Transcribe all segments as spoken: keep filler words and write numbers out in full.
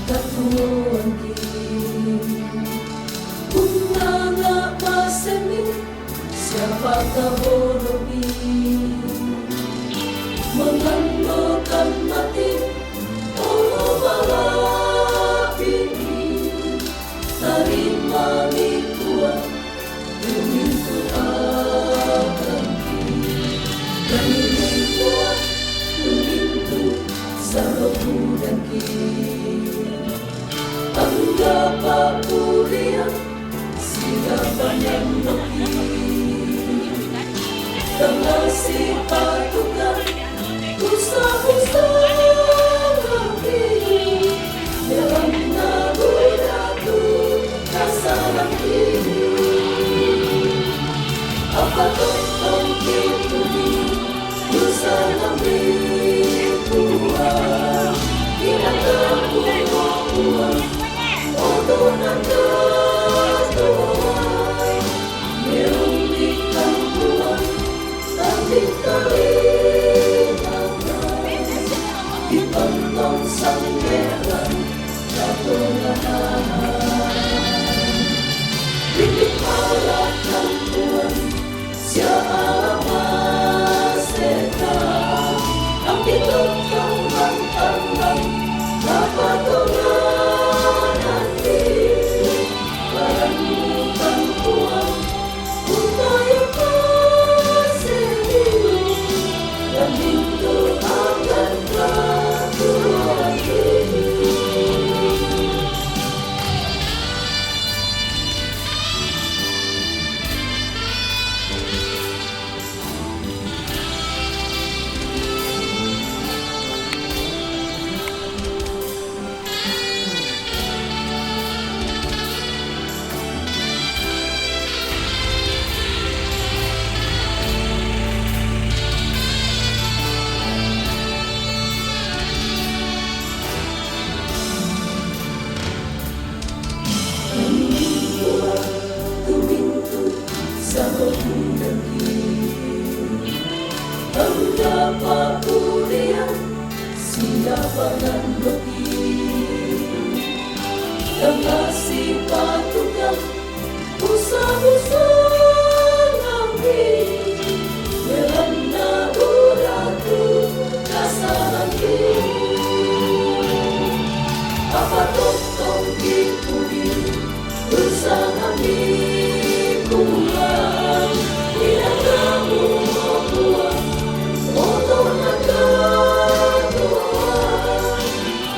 Katuoanki, undangan masemi, siapa kahoromi, mengandalkan mati, oh malapi, tarima ni Tuhan, tumintu akanki. Tarima ni Tuhan, tumintu salohudanki. Angga papuria, siga panyandoki. Tangasi patukan, usa-usa rapi. Dalam nabu-nabu, kasalang kini. Apa tongtong kini, usa ngambi kuat. Kita kamu kuat, oh Tuhan, Tuhan. Merundingkan kuat, tapi kali di pantong sang merah, satu lahan. Di kepala Tuhan, siapa maseka, ang itong kambang-kambang, dapat tunganan di barang utang Tuhan. Siapa ngandoki, yang kasih patukan, usa-usa ngambi, merana uratu kasalan ki. Apa tongtong kipudi, usa ngambi kuat, tidak kamu kuat, motor naga kuat.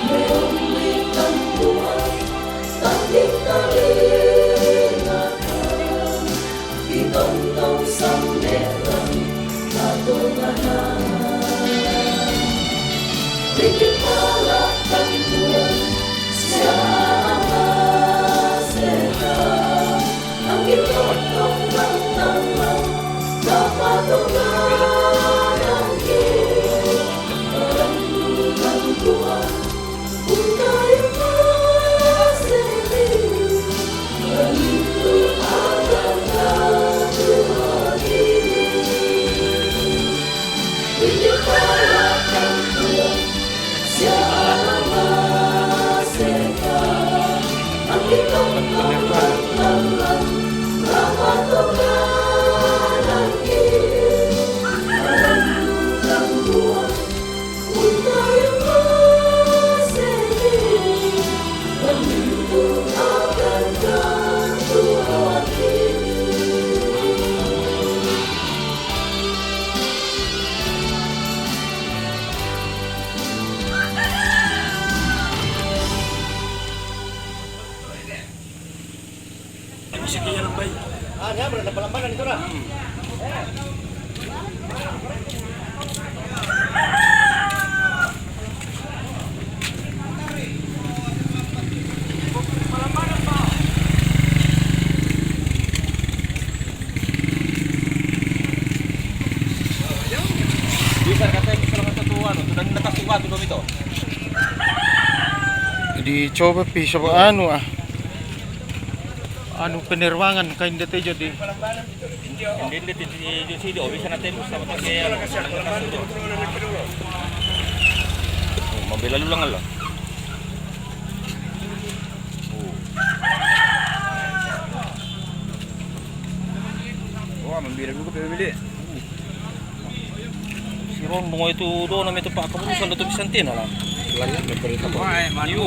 Meombi tantuan, tanding talingakan, di tontong samberan, tatunganan. Di kepala tantuan, siapa seka, angin tontong tantangan, dapat tunganan ki, tantuan. Sige, yan ang bay. Ah, yan, wala na palambanan ito na. Bisa katay, bisa lang sa tuwa, no? Tudang nakasuwa, tudang ito. Di coba pi sa anu, ah. Anu, penerbangan kain dati jadi. Hindi, hindi, ti, ti, ti, si, oh, bisa natin, basta matake, ano, ang kaso. Oh, mabila lang, ala. Si Rondong itu dona mi tu pakaburusan do tu Bisantina lah. Iyo.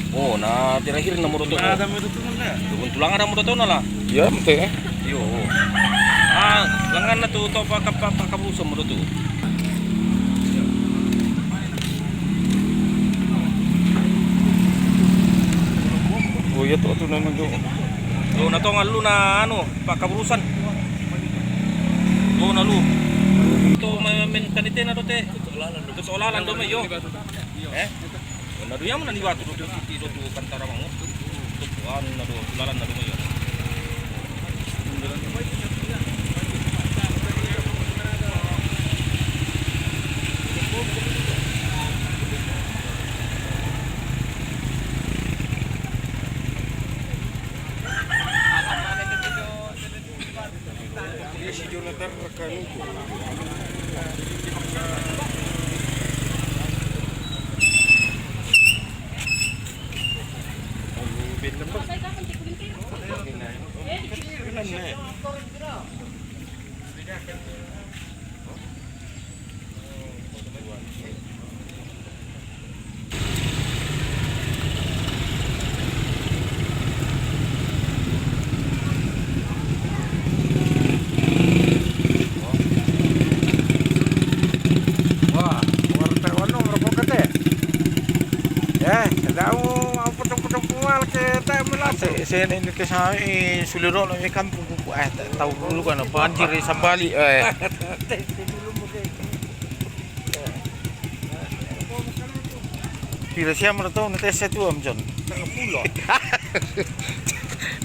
Oh, na terakhir na mo do tu. Tulang ada mo do tu na lah. Iyo, mate. Iyo. Ah, lengan na tu to paka pakaburusan mo do tu. Oh, iyo tu tu na mo do. Lo na to ngalu na anu. Pakaburusan. Dona lu. To main kanitena do te. Persoalan do me iyo. Eh? Na do yang mana ni watu do tu siti do tu kantara mangu. Tu anu na do tulalan na do me iyo. Wah, warteg wanu merokok kete. Eh, sedau potong-potong kual ke tak melas. Saya ini ke saya suliro lo ikan. Eh, tau dulu kan banjir di Sambali, eh. Pira siam ra tau na tes tu, Om Jon? Sangapulo.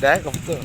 Dah, kamu tu.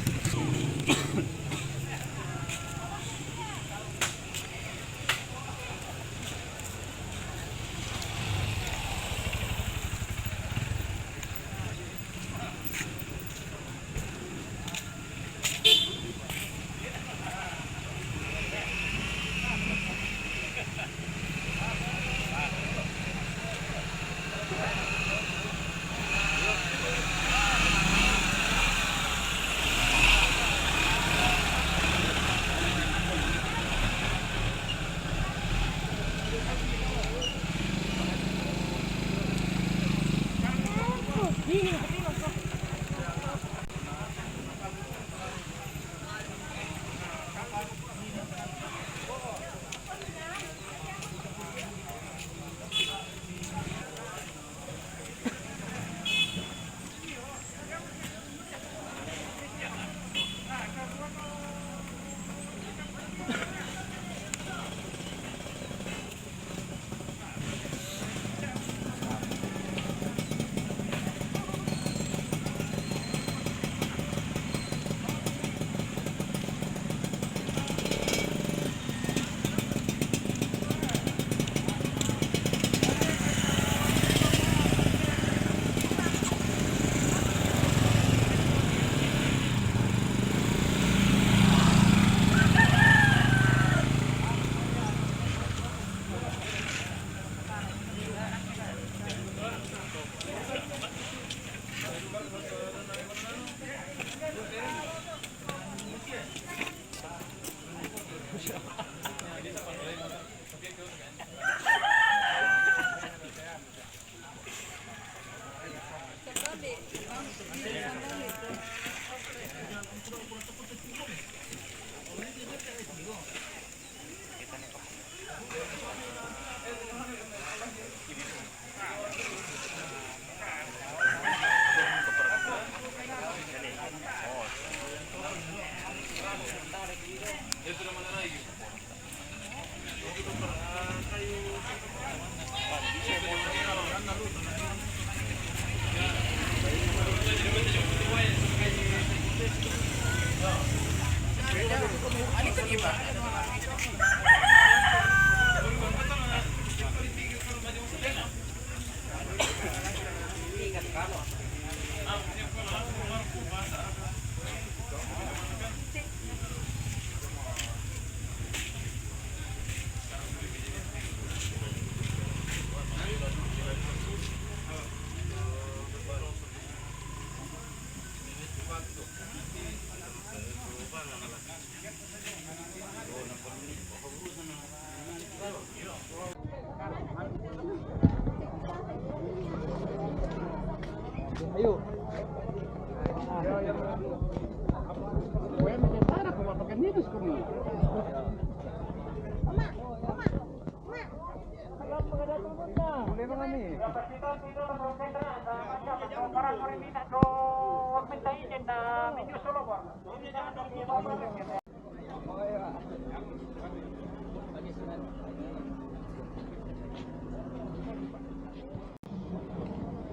Memang ini.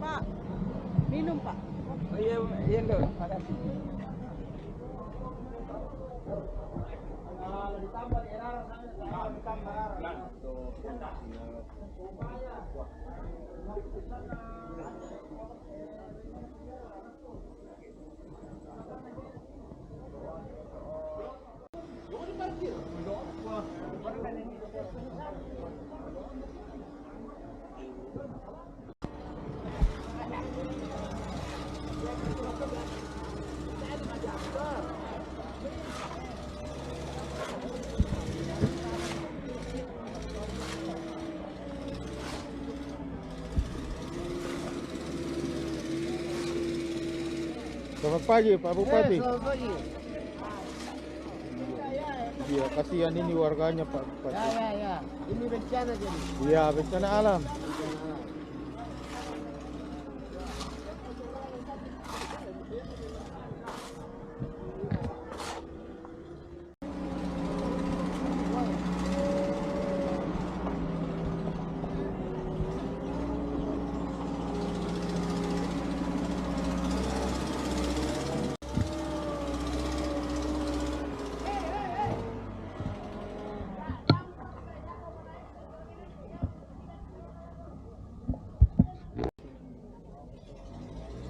Pak, minum, Pak. Oh, iya, iya, Nduk. Makasih. Selamat pagi, Pak Bupati. Eh, selamat pagi. Iya, kasihan ini warganya, Pak Bupati. Ya, ya, ya. Ini bencana jadi. Iya, bencana alam.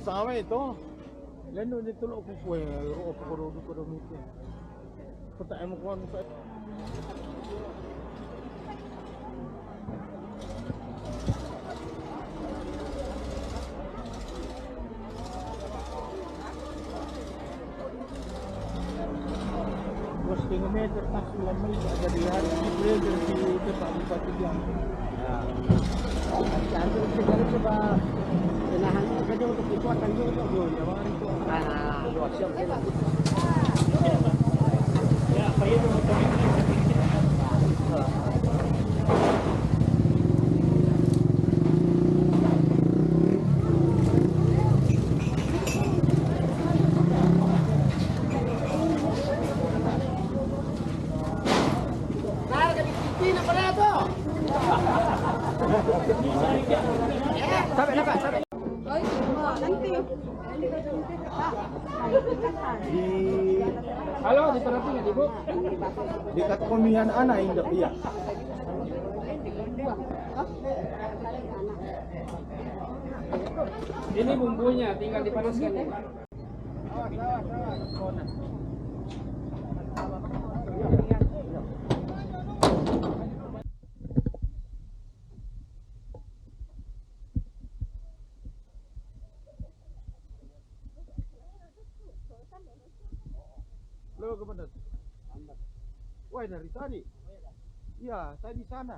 Sawe to. Lendo ni tulok ku kue, ro ko ro ko ro mite. Kota em kuan sa. Bos, tiga meter, tas ulang meter, ada di hari, di player, di tempat, di tempat yang. Ya. Nanti, nanti kita coba penahan saja untuk itu, akan juga untuk belum, ya, Bang, itu. Ah, siap, siap. Ya, apa itu? Sampai, sampai, sampai. Di halo, diperhatiin, Ibu. Dekat komian anak, Indo, iya. Ini bumbunya, tinggal dipanaskan, nih. Lo ke mana? Wah, dari tadi. Iya, saya di sana.